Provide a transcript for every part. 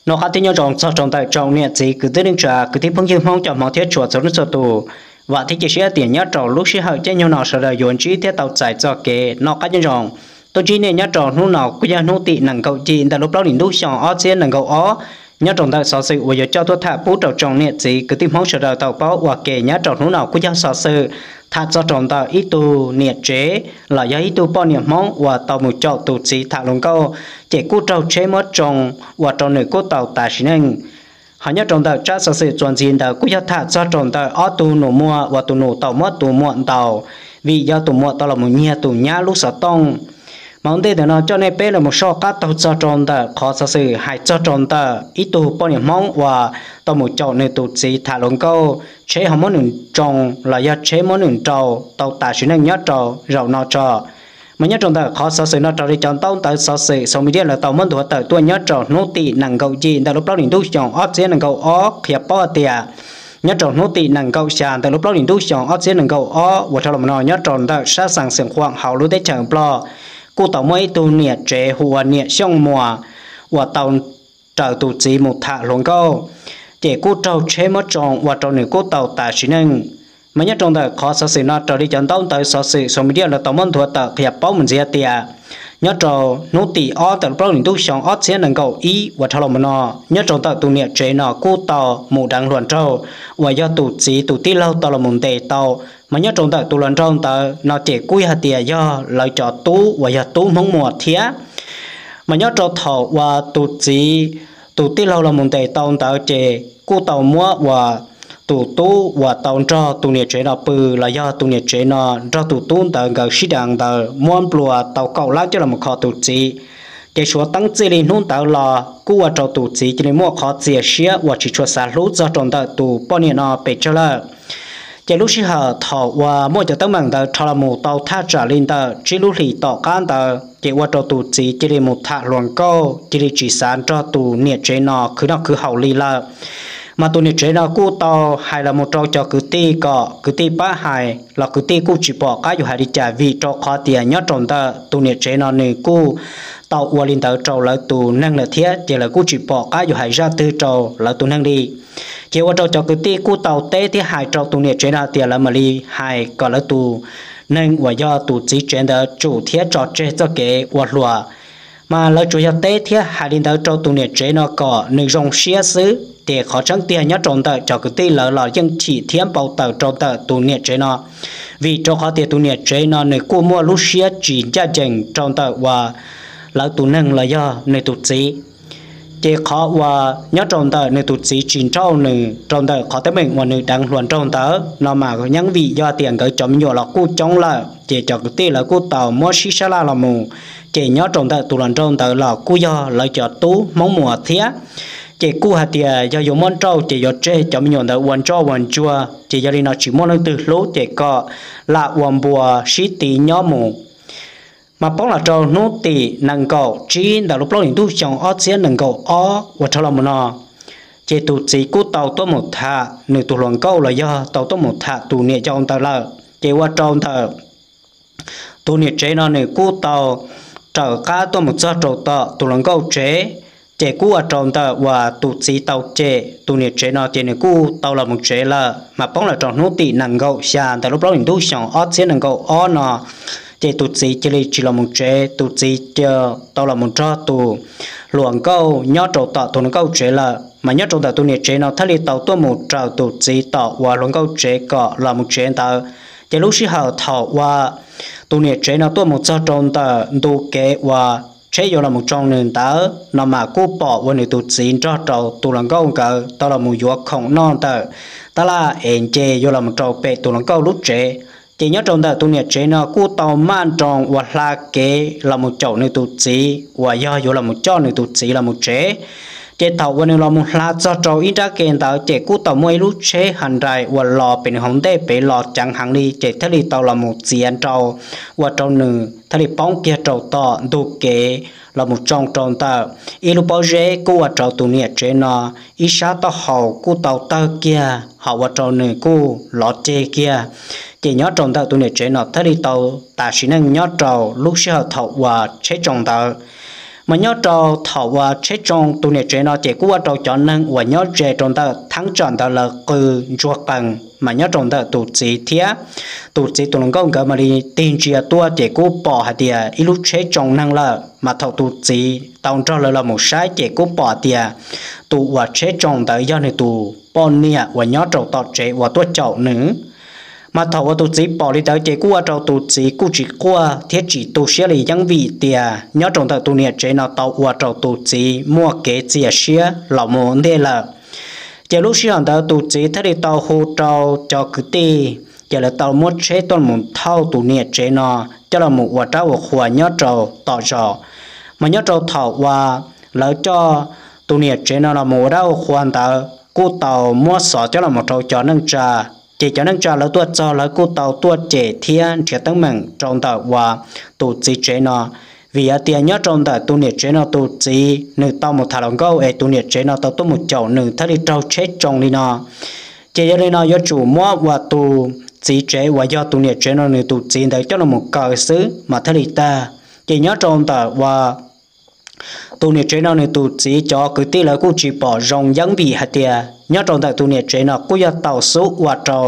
Noj qab thiab nyob zoo txog rau ntawm tsoom niam txiv kwv tij neej tsa kwv tij phooj ywg Hmoob cov hmov thiab tshua txhua leej txhua tus. Vam thiab cia siab tias nyob rau lub sij hawm caij nyoog no sawv daws yuav ntsib thiab tau txais txoj kev noj qab nyob zoo. Tuaj ntsib nej nyob rau hnub no kuj yog hnub tim nees nkaum yim ntawm lub plaub hlis ntuj xyoo ob txhiab nees nkaum ob. Nyob rau ntawm xov xwm uas yuav coj tuaj tham pub rau tsoom niam txiv kwv tij Hmoob sawv daws tau paub ua ke nyob rau hnub no kuj yog xov xwm tham txog rau ntawm ib tug niam tsev los yog ib tug poj niam Hmoob uas tau mus caum tus txiv tham hluas nkauj, ces kuj raug tsheb muab tsoo uas rau nws kuj tau tas sim neej. Ho nyob rau ntawm tsab xov xwm txuas ntxiv ntawd kuj yog tham txog rau ntawm ob tug nus muag uas tus nus tau muab tus muam ntaus vim yog tus muam tau los mus nyiag tus nyab lub xov tooj. Mas ua ntej ntawm no coj nej peb los mus soj qab taug txog rau ntawm qhov xov xwm hais txog rau ntawm ib tug poj niam Hmoob uas tau mus caum nws tus txiv tham hluas nkauj, tsheb ho muab nws tsoo los yog tsheb muab nws nrau tau tas sim neej nyob rau zaum no tso. Mas nyob rau ntawm qhov xov xwm no raws li cov ntaub ntawv xov xwm social media lawv tau muab nthuav tawm tuaj nyob rau hnub tim nees nkaum yim ntawm lub plaub hlis ntuj xyoo ob txhiab nees nkaum ob qhia paub hais tias nyob rau hnub tim nees nkaum xya ntawm lub plaub hlis ntuj xyoo ob txhiab nees nkaum ob uas dhau los no nyob rau ntawm sab xeev Xeev Khuam hauv lub teb chaws Nplog, kuj tau muaj ib tug niam tsev hu ua niam Xyooj Muas uas tau raws tus txiv mus tham hluas nkauj, ces kuj raug tsheb muab tsoo ua rau nws kuj tau tas sim neej. Mas nyob rau ntawm qhov xov xwm no raws li cov ntaub ntawv xov xwm social media lawv tau muab nthuav tawm qhia paub mus ntxiv tias nyob rau hnub tim ob ntawm lub plaub hlis ntuj xyoo ob txhiab nees nkaum ib uas dhau los mus no, nyob rau ntawm tus niam tsev no kuj tau mus deev hluas nraug uas yog tus txiv tus tij laug tau los mus ntes tau. Mas nyob rau ntawm tus hluas nraug ntawd no ces kuj yog hais tias yog lawv cov tub uas yog tub Hmoob Muas thiab. Mas nyob rau thaum uas tus txiv tus tij laug los mus ntes tau ntawd ces kuj tau muab uas tus tub uas tau nrog tus niam tsev no pw los yog tus niam tsev no nrog tus tub ntawd nkawd sib deev ntawd muab nplua tau kaum lab coj los mus kho tus txiv. Ces suav teeb txij li hnub ntawd los kuj ua rau tus txiv cia li muaj qhov txias siab uas tsis tshua xav hlub txog rau ntawm tus poj niam no pes tsawg lawm. Ces lub sij hawm thaum uas muaj cov teeb meem ntawd rho los mus tau thaj tsam li ntawm tsib lub hlis tom qab ntawd ces ua rau tus txiv cia li mus tham hluas nkauj, cia li tsis xav nrog tus niam tsev no khwv noj khwv haus li lawm. Mas tus niam tsev no kuj tau hais los mus rau cov kwv tij kom kwv tij pab hais los kwv tij kuj tsis pom qab yuav hais li cas vim rau qhov tias nyob rau ntawm tus niam tsev no nws kuj tau ua li ntawd rau lawv tus neeg lawm thiab ces lawv kuj tsis pom qab yuav hais zaj twg rau lawv tus neeg li. Ces ua rau cov kwv tij kuj tau teb thiab hais rau tus niam tsev no tias lawv mam li hais kom lawv tus neeg uas yog tus txiv tsev ntawd tsum thiab tso tseg txoj kev ua hluas. Mas lawv tsuas yog teb thiab hais li ntawd rau tus niam tsev no kom nws zoo siab xwb, ces qhov tseeb tiag nyob rau ntawm cov kwv tij lawv los yeej chim thiab npau taws rau ntawm tus niam tsev no, vim rau qhov tias tus niam tsev no nws kuj muaj lub siab tsis ncaj ncees rau ntawm uas lawv tus neeg los yog nws tus txiv. Ces qhov uas nyob rau ntawm nws tus txiv tsis nrauj nws rau ntawm qhov teeb meem uas nws deev hluas nraug ntawd no mas yeej vim yog tias nkawd cov me nyuam los kuj coob lawm, ces cov kwv tij lawv kuj tau muab sib sab laj los mus. Ces nyob rau ntawm tus hluas nraug ntawd los kuj yog lawv cov tub Hmoob Muas thiab, ces kuj hais tias yog yuav muab nrauj ces yuav tseg cov me nyuam ntawd ua ntsoj ua ntsuag, ces yog li no tsis muaj leej twg hlub ces kom lam ua npua sib tiv nyob mus. Mas poob los rau hnub tim nees nkaum tsib ntawm lub plaub hlis ntuj xyoo ob txhiab nees nkaum ob uas dhau los mus no, ces tus txiv kuj tau tuaj mus tham nws tus hluas nkauj los yog tau tuaj mus tham tus niam yau ntawd lawm. Ces ua rau ntawm tus niam tsev no nws kuj tau raws qab tuaj mus txog rau tom tus hluas nkauj tsev, ces kuj ua rau ntawm uas tus txiv tau cem tus niam tsev no ces nws kuj tau los mus tsev lawm. Mas poob los rau hnub tim nees nkaum xya ntawm lub plaub hlis ntuj xyoo ob txhiab nees nkaum ob no, ces tus txiv cia li tsis los mus tsev, tus txiv cia tau los mus nrog tus hluas nkauj nyob rau tom tus hluas nkauj tsev lawm. Mas nyob rau ntawm tus niam tsev no thiaj li tau tuaj mus raws tus txiv tom uas hluas nkauj tsev kom los mus tsev ntawd. Ces lub sij hawm thaum uas tus niam tsev no tuaj mus txog rau ntawm ntu kev uas tsheb yuav los mus tsoo nws ntawd no mas kuj pom uas nws tus txiv nrog rau tus hluas nkauj nkawd tau los mus yuav khoom noj ntawm tab laj es nce yuav los mus rau pem tus hluas nkauj lub tsev. Ces nyob rau ntawm tus niam tsev no kuj tau maj nroos uas hla kev los mus caum nws tus txiv uas yog yuav los mus coj nws tus txiv los mus tsev. Ces thaum uas nws los mus hla txog rau ib nrab ke ntawd ces kuj tau muaj ib lub tsheb Hyundai uas los pem nws hauv ntej pem los ceev heev li ces thiaj li tau los mus txiav nrau ua rau nws thiaj li poob kiag rau tom ntug kev los mus tsoo rau ntawm ib lub pob zeb kuj ua rau tus niam tsev no ib sab taub hau kuj tau tawg kiag ho ua rau nws kuj lov ceg kiag. Ces nyob rau ntawm tus niam tsev no thiaj li tau tas sim neej nyob rau lub sij hawm thaum uas tsheb tsoo ntawd. Mas nyob rau thaum uas tsheb tsoo tus niam tsev no ces kuj ua rau cov neeg uas nyob ze rau ntawm thaj tsam ntawd lawv qw ntsuag qees, mas nyob rau ntawm tus txiv thiab tus txiv tus hluas nkauj nkawd mam li tig ntsia tuaj ces kuj pom hais tias ib lub tsheb tsoo neeg lawm. Mas thaum tus txiv tau nrog lawv los mus saib ces kuj pom tias tus uas tsheb tsoo ntawd yog nws tus poj niam uas nyob rau tom tsev uas tuaj caum nws. Mas thaum uas tus txiv pom li ntawd ces kuj ua rau tus txiv kuj tsis quaj thiab tsis tu siab li, yeeb vim tias nyob rau ntawm tus niam tsev no tau ua rau tus txiv muaj kev txias siab los mus ntej lawm. Ces lub sij hawm ntawd tus txiv thiaj li tau hu rau cov kwv tij, ces lawv tau muab tsheb tuaj mus thauj tus niam tsev no coj los mus ua rab ua qhua nyob rau tom zos. Mas nyob rau thaum uas lawv coj tus niam tsev no los mus ua rab ua qhua ntawd kuj tau muab xov coj los mus rau cov neej tsa. Ces cov neej tsa lawv tuaj txog lawv kuj tau tuaj cem thiab nrhiav teeb meem rau ntawm uas tus txiv tsev no, vim hais tias nyob rau ntawm tus niam tsev no tus txiv nws tau mus tham hluas nkauj es tus niam tsev no tau tuaj mus caum nws thiaj li raug tsheb tsoo li no. Ces yog li no yuav tsum muab uas tus txiv tsev uas yog tus niam tsev no nws tus txiv ntawd coj los mus kaw xwb mas thiaj li tag. Ces nyob rau ntawm uas tus niam tsev no nws tus txiv cov kwv tij lawv kuj tsis pom zoo, yeeb vim hais tias nyob rau ntawm tus niam tsev no kuj yog tau xub ua rau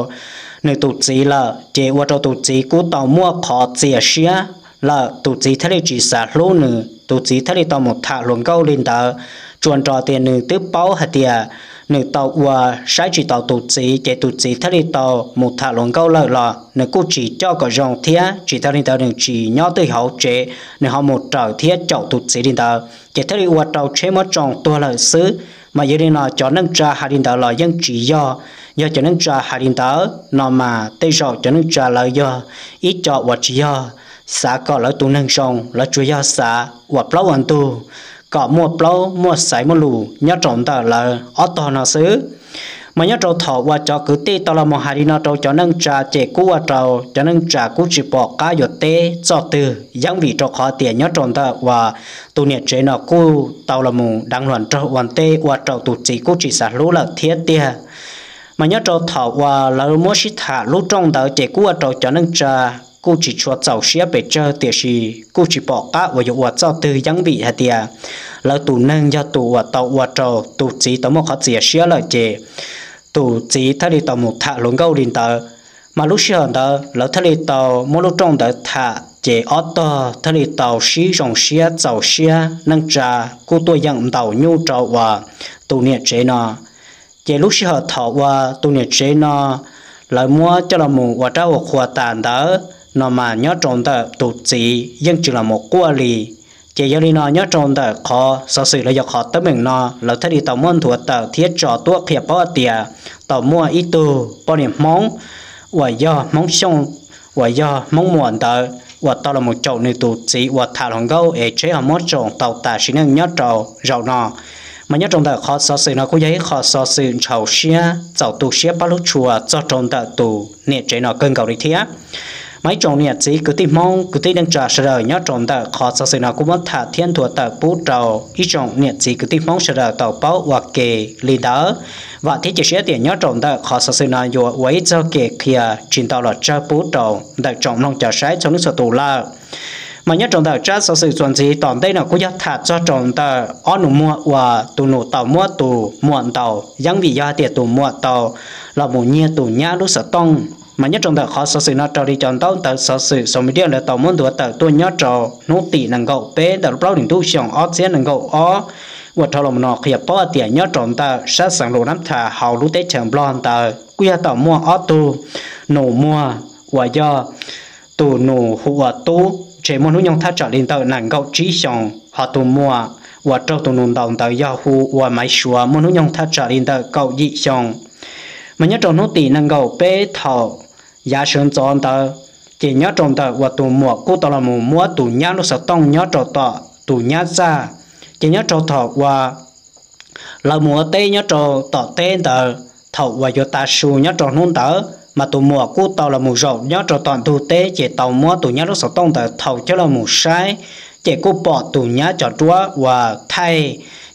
nws tus txiv lawm, ces ua rau tus txiv kuj tau muaj qhov txias siab lawm, tus txiv thiaj li tsis xav hlub nws, tus txiv thiaj li tau mus tham hluas nkauj li ntawd. Tsuas nrog tias nws twb paub hais tias nws tau ua saib tsis taus tus txiv, ces tus txiv thiaj li tau mus tham hluas nkauj lawm los nws kuj tsis coj kom zoo thiab tsis tas li ntawd nws tsis nyob twj hauv tsev, nws ho mus raws thiab caum tus txiv li ntawd ces thiaj li ua rau tsheb muab tsoo tuag lawm xwb. Mas yog li no cov neej tsa hais li ntawd los yeej tsis yog. Yog cov neej tsa hais li ntawd no mas tej zaum cov neej tsa lawv yog ib co uas tsis yog xav kom lawv tus neeg zoo, lawv tsuas yog xav ua plaub ua ntug kom muaj plaub muaj xaiv muaj lus nyob rau ntawm lawv ob tog no xwb. Mas nyob rau thaum uas cov kwv tij tau los mus hais li no rau cov neej tsa ces kuj ua rau cov neej tsa kuj tsis pom qab yuav teb txoj twg, yeeb vim rau qhov tias nyob rau ntawm uas tus niam tsev no kuj tau los mus deev hluas nraug ua ntej ua rau tus txiv kuj tsis xav hlub lawm thiab tiag. Mas nyob rau thaum uas lawv muab sib tham lub rooj ntawd ces kuj ua rau cov neej tsa kuj tsis tshua txaus siab pes tsawg, tiam sis kuj tsis pom qab uas yuav ua txoj twg, yeeb vim hais tias lawv tus neeg yog tus uas tau ua rau tus txiv tau muaj qhov txias siab lawm ces tus txiv thiaj li tau mus tham hluas nkauj li ntawd. Mas lub sij hawm ntawd lawv thiaj li tau muab lub rooj ntawd tham ces ob tog thiaj li tau sib zoo siab txaus siab, neej tsa kuj tuaj yeem ntaus nyuj rau uas tus niam tsev no. Ces lub sij hawm thaum uas tus niam tsev no lawv muab coj los mus ua rab ua qhua tas ntawd no mas nyob rau ntawm tus txiv yeej tsis los mus quaj li. Ces yog li no nyob rau ntawm qhov xov xwm los yog qhov teeb meem no lawv thiaj li tau muab nthuav tawm thiab tso tuaj qhia paub tias tau muaj ib tug poj niam Hmoob uas yog Hmoob Xyooj, uas yog Hmoob Muas ntawd uas tau los mus caum nws tus txiv uas tham hluas nkauj es tsheb ho muab tsoo tau tas sim neej nyob rau zaum no. Mas nyob rau ntawm qhov xov xwm no kuj yog ib qho xov xwm ntxhov siab txaus tu siab pab lub tshua txog rau ntawm tus niam tsev no kawg nkaus li thiab. Mas ib tsoom niam txiv kwv tij Hmoob kwv tij neej tsa sawv daws, nyob rau ntawm qhov xov xwm no kuj muab tham thiab nthuav tawm pub rau ib tsoom niam txiv kwv tij Hmoob sawv daws tau paub ua ke li ntawd. Vam thiab cia siab tias nyob rau ntawm qhov xov xwm no yuav ua ib txoj kev qhia tsis ntau los tsawg pub rau ntawm tsoom mloog cov saib txhua hnub txhua tus lawm. Mas nyob rau ntawm tsab xov xwm txuas ntxiv tom ntej no kuj yog tham txog rau ntawm ob nus muag uas tus nus tau muab tus muam ntaus, yeeb vim yog hais tias tus muam tau los mus nyiag tus nyab lub xov tooj. Mas nyob rau ntawm qhov xov xwm no raws li cov ntaub ntawv xov xwm social media lawv tau muab nthuav tawm tuaj nyob rau hnub tim nees nkaum peb ntawm lub plaub hlis ntuj xyoo ob txhiab nees nkaum ob uas dhau los no qhia paub tias nyob rau ntawm sab xeev Lus Nab Thas hauv lub teb chaws Nplog ntawd kuj yog tau muaj ob tug nus muag uas yog tus nus hu ua Tub, ntshe muaj hnub nyoog thaj tsam li ntawm nees nkaum tsib xyoos, ho tus muam uas raug tus nus ntaus ntawd yog hu ua Maiv Suav, muaj hnub nyoog thaj tsam li ntawm kaum yim xyoo. Mas nyob rau hnub tim nees nkaum peb thaum yav sawv ntxov ntawd, ces nyob rau ntawm uas tus muam kuj tau los mus muab tus nyab lub xov tooj nyob rau tom tus nyab txaj. Ces nyob rau thaum uas lawv mus ua teb nyob rau tom teb ntawd, thaum uas yuav tav su nyob rau hnub ntawd mas tus muam kuj tau los mus zaum nyob rau tom ntug teb ces tau muab tus nyab lub xov tooj ntawd thau coj los mus saib, ces kuj pom tus nyab cov duab uas thaij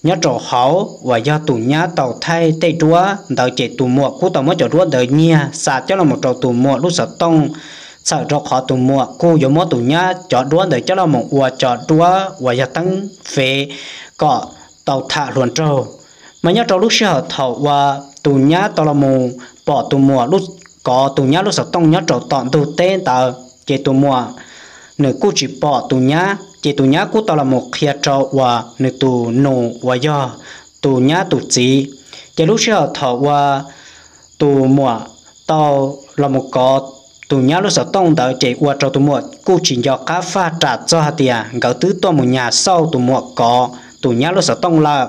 nyob rau hauv uas yog tus nyab tau thaij tej duab ntawd ces tus muam kuj tau muab cov duab ntawd nyiag xa coj los mus rau tus muam lub xov tooj txhawm rau qhov tus muam kuj yuav muab tus nyab cov duab ntawd coj los mus ua cov duab uas yog teeb fev kom tau tham hluas nraug. Mas nyob rau lub sij hawm thaum uas tus nyab tau los mus pom tus muam lub, kov tus nyab lub xov tooj nyob rau tom ntug teb ntawd ces tus muam nws kuj tsis pom tus nyab, ces tus nyab kuj tau los mus qhia rau uas nws tus nus uas yog tus nyab tus txiv. Ces lub sij hawm thaum uas tus muam tau los mus kov tus nyab lub xov tooj ntawd ces ua rau tus muam kuj tsis nco qab faj ram txog hais tias nkawd twb tuaj mus nyas xauj tus muam kov tus nyab lub xov tooj lawm.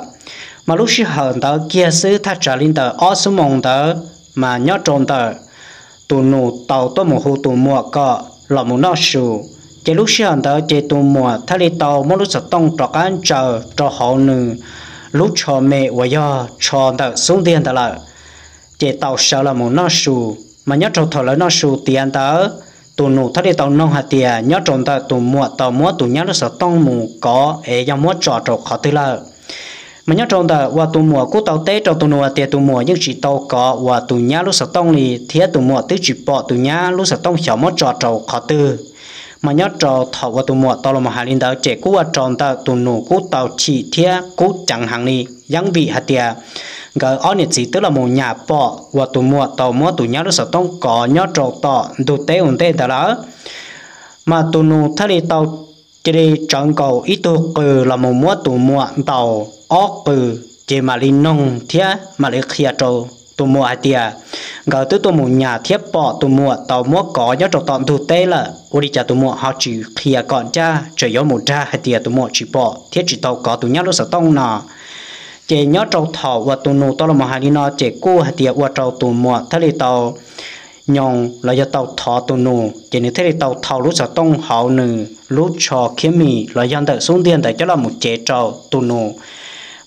Mas lub sij hawm ntawd kiag xwb thaj tsam li ntawm ob xuab moos ntawd, mas nyob rau ntawm tus nus tau tuaj mus hu tus muam kom los mus noj su. Ces lub sij hawm ntawd ces tus muam thiaj li tau muab lub xov tooj rov qab ntsaws rau hauv nws lub tsho me uas yog tsho ntawm xub ntiag ntawd lawm, ces tau sawv los mus noj su. Mas nyob rau thaum lawv noj su tiav ntawd, tus nus thiaj li tau noog hais tias nyob rau ntawm tus muam tau muab tus nyab lub xov tooj mus kov es yog muab tso rau qhov twg lawm. Mas nyob rau ntawm uas tus muam kuj tau teb rau tus nus hais tias tus muam yeej tsis tau kov uas tus nyab lub xov tooj li thiab tus muam twb tsis pom tus nyab lub xov tooj xyov muab tso rau qhov twg. Mas nyob rau thaum uas tus muam tau los mus hais li ntawd ces kuj ua rau ntawm tus nus kuj tau chim thiab kub ceev heev li, yeeb vim hais tias nkawd ob niam txiv twb los mus nyas pom uas tus muam tau muab tus nyab lub xov tooj kov nyob rau tom ntug teb ua ntej ntawd lawm. Mas tus nus thiaj li tau cia li tsawv nkaus ib tug qws los mus muab tus muam ntaus ob qws, ces mam li noog thiab mam li qhia rau tus muam hais tias nkawd twb tuaj mus nyas thiab pom tus muam tau muab kov nyob rau tom ntug teb lawm, ua li cas tus muam ho tsis qhia kom ncaj, tseem yuav mus dag hais tias tus muam tsis pom thiab tsis tau kov tus nyab lub xov tooj no. Ces nyob rau thaum uas tus nus tau los mus hais li no ces kuj hais tias ua rau tus muam thiaj li tau nyoos los yog tau thov tus nus, ces nws thiaj li tau thau lub xov tooj hauv nws lub tsho khiab mis los yog ntawm xub ntiag ntawd coj los mus cev rau tus nus.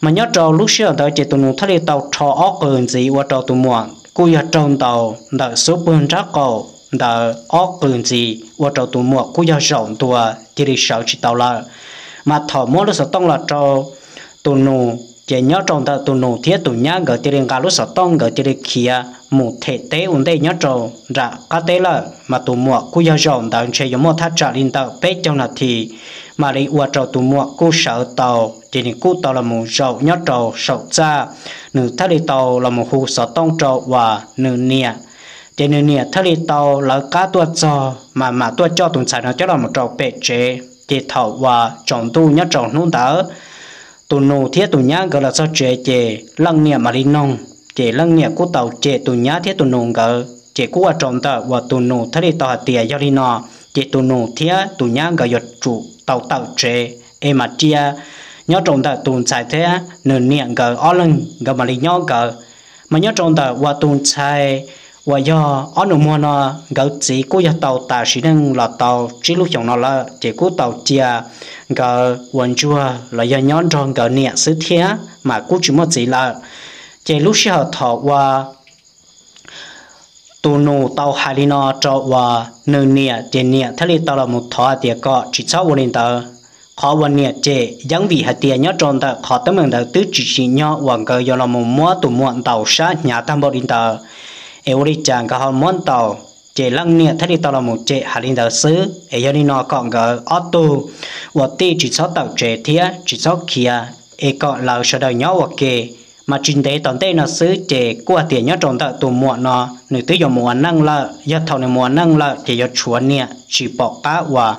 Mas nyob rau lub sij hawm ntawd ces tus nus thiaj li tau rho ob qws ntxiv ua rau tus muam kuj yog raug ntaus ntawm xub pwg nrab qaum ntawd ob qws ntxiv ua rau tus muam kuj yog zaum ntua cia li sawv tsis tau lawm. Mas thaum muab lub xov tooj los rau tus nus ces nyob rau ntawm tus nus thiab tus nyab nkawd cia li nqa lub xov tooj nkawd cia li khiav mus them teb ua ntej nyob rau nram qab teb lawm, mas tus muam kuj yog zaum ntawd ntshe yuav muaj thaj tsam li ntawm peb caug nas this mam li ua rau tus muam kuj sawv tau, ces nws kuj tau los mus zaum nyob rau saum txaj. Nws thiaj li tau los mus hu xov tooj rau uas nws niam, ces nws niam thiaj li tau lawv qab tuaj txog mas mam tuaj coj tus ntxhais no coj los mus rau pem tsev. Ces thaum uas tsaus ntuj nyob rau hnub ntawd, tus nus thiab tus nyab nkawd los txog tsev ces leej niam mam li noog, ces leej niam kuj tau cem tus nyab thiab tus nus nkawd, ces kuj ua rau ntawm uas tus nus thiaj li tau hais tias yog li no ces tus nus thiab tus nyab nkawd yuav tsum tau tawm tsev es mam cia nyob rau ntawm tus ntxhais thiab nws niam nkawd ob leeg nkawd mam li nyob nkawd. Mas nyob rau ntawm uas tus ntxhais uas yog ob nus muag no, nkawd txiv kuj yog tau tas sim neej los tau tsib lub xyoos no lawm, ces kuj tau cia nkawd uas ntsuag los yog nyob nrog nkawd niam xwb thiab mas kuj tsis muaj txiv lawm. Ces lub sij hawm thaum uas tus nus tau hais li no rau uas nws niam ces niam thiaj li tau los mus thov hais tias kom tsis txhob ua li ntawd. Qhov uas niam cem yeeb vim hais tias nyob rau ntawm qhov teeb meem ntawd twb tsis tsim nyog uas nkawd yuav los mus muab tus muam ntaus sab hnyav tag npaum li ntawd, es ua li cas nkawd ho muab ntaus. Ces leej niam thiaj li tau los mus cem hais li ntawd xwb, es yog li no kom nkawd ob tug ua tij tsis txhob tawm tsev thiab tsis txhob khiav, es kom lawv sawv daws nyob ua ke. Mas tsis ntev tom ntej no xwb ces kuj hais tias nyob rau ntawm tus muam no nws twb yuav mus ua neej lawm, yog thaum nws mus ua neej lawm ces yuav tshuav niam tsis pom qab uas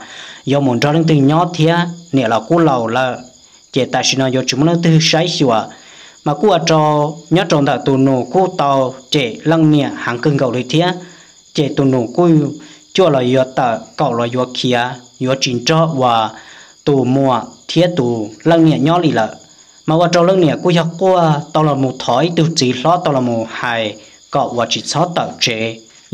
yuav mus nrog leej twg nyob thiab, niam los kuj laus lawm, ces tam sim no yuav tsis muaj leej twg saib xyuas. Mas kuj ua rau nyob rau ntawm tus nus kuj tau cem leej niam heev kawg nkaus li thiab. Ces tus nus kuj cuaj los yuav tawm, kaum los yuav khiav, yuav tsis nrog uas tus muam thiab tus leej niam nyob li lawm. Mas ua rau leej niam kuj yog quaj tau los mus thov ib tug txiv hlob tau los mus hais kom uas tsis txhob tawm tsev.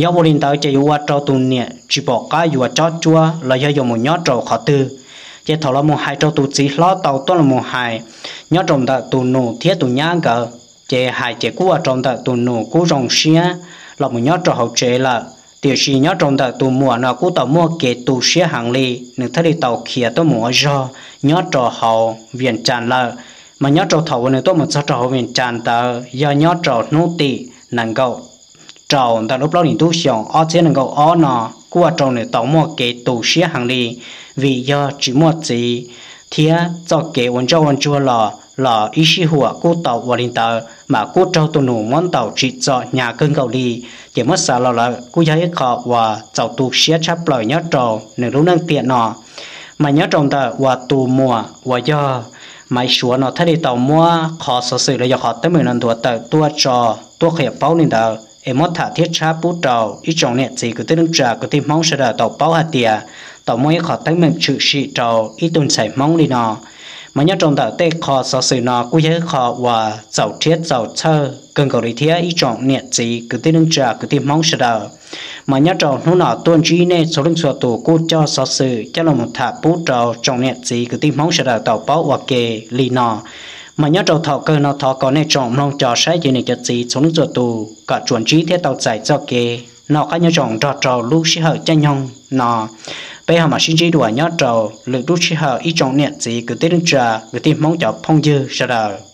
Yog ua li ntawd ces yuav ua rau tus niam tsis pom qab yuav cob cuab los yog yuav mus nyob rau qhov twg. Ces thaum los mus hais rau tus txiv hlob tau tuaj los mus hais nyob rau ntawm tus nus thiab tus nyab nkawd, ces hais ces kuj ua rau ntawm tus nus kuj zoo siab los mus nyob rau hauv tsev lawm. Tiam sis nyob rau ntawm tus muam no kuj tau muaj kev tu siab heev li, nws thiaj li tau khiav tuaj mus ua zog nyob rau hauv Vias Cas lawm. Mas nyob rau thaum uas nws tuaj mus txog rau hauv Vias Cas ntawd yog nyob rau hnub tim nees nkaum rau ntawm lub plaub hlis ntuj xyoo ob txhiab nees nkaum ob no. kuj ua rau nws tau muaj kev tu siab heev li, vim yog tsis muaj txiv thiab txoj kev ua ntsoj ua ntsuag los los ib sij huam kuj tau ua li ntawd mas kuj raug tus nus muab ntaus tsim txom hnyav kawg nkaus li. Ces muab xav los lawm kuj yog ib qho uas txaus tu siab tshaj plaws nyob rau nws lub neej tiam no. Mas nyob rau ntawm uas tus muam uas yog Maiv Suav no thiaj li tau muab qhov xov xwm los yog qhov teeb meem no nthuav tawm tuaj tso, tuaj qhia paub li ntawd es muab tham thiab tshab pub rau ib tsoom niam txiv kwv tij neej tsa kwv tij Hmoob sawv daws tau paub hais tias tau muaj ib qhov teeb meem tshwm sim rau ib tug ntxhais Hmoob li no. Mas nyob rau ntawm tej qho xov xwm no kuj yog ib qho uas txaus rhiab txaus txhawj kawg nkaus li thiab ib tsoom niam txiv kwv tij neej tsa kwv tij Hmoob sawv daws. Mas nyob rau hnub no tuaj ntsib nej txhua leej txhua tus kuj coj xov xwm coj los mus tham pub rau tsoom niam txiv kwv tij Hmoob sawv daws tau paub ua ke li no. Mas nyob rau thaum kawg no thov kom nej tsoom mloog cov saib ces niam cov txiv txhua leej txhua tus kom tsuas ntsib thiab tau txais txoj kev noj qab nyob zoo nrog rau lub sij hawm caij nyoog no. Peb ho mam sib ntsib dua nyob rau lwm lub sij hawm ib tsoom niam txiv kwv tij neej tsa kwv tij Hmoob cov phooj ywg sawv daws.